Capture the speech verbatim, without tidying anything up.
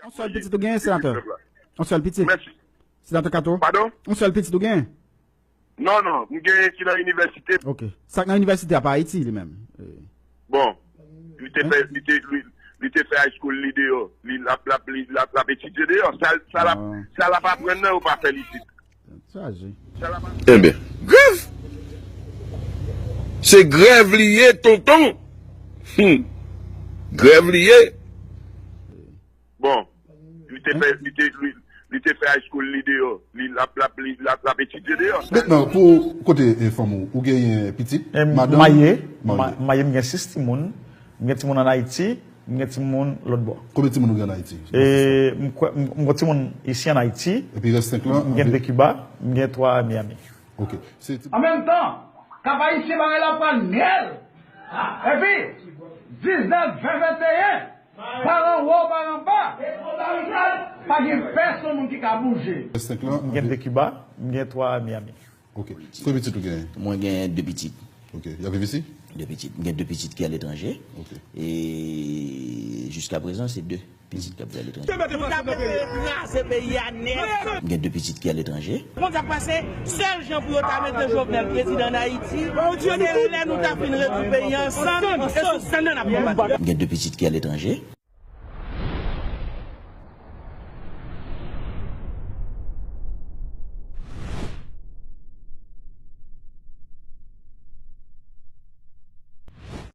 Yon sèl pitit ou genyen, senatè? Yon sèl pitit? Senatè Kato? Yon sèl pitit ou genyen? Non, non, m gen ki nan inivèsite. Ok. Sa k nan inivèsite a pa Ayiti, li menm? Bon, li te fè, li te, li, li te fè high school li deyò. Li l ap, l ap, li l ap, l ap etidye deyò. Sa, sa l ap, sa l ap aprann nan, yo pa fè l isit. Sa l ap aprann. Enben, grèv! Se grèv li ye, tonton! Hmm. Grèv li ye. Bon, li te fè, li te, li, li te fè high school li deyò. Li l ap, l ap, li l ap, l ap etidye deyò. Mentnan, pou kote, eh, fanm ou, ou genyen pitit? Madanm? Maye. Maye, m gen sis timoun. M gen timoun ann Ayiti, m gen timoun lòt bò. Konbyen timoun ou gen ann Ayiti? E, m kwè, m, m gen timoun isi ann Ayiti. Epi rès senk lan? M gen de Kiba, m gen twa Miami. Ok. An menm tan, Kap Ayisyen bagay la pral nyèl. Epi, diznèf, ven, venteyen, paran wo, paran ba, pa gen pèsonn moun ki ka bouje. M gen de Kiba, m gen twa Miami. Ok. Konbyen pitit ou genyen? Mwen gen de pitit. Ok. Y ap viv isi? De pitit. M gen de pitit ki aletranje. Ok. E jiskaprezan, se de pitit k ap viv aletranje. Pou ta mete kraze peyi a nèt. M gen de pitit ki aletranje. Konn sa k pase, sèl jan pou yo ta mete Jovenel prezidan ann Ayiti, se lè nou ta fin rezoud peyi a ansanm, e sou sa n ap konbat. M gen de pitit ki aletranje.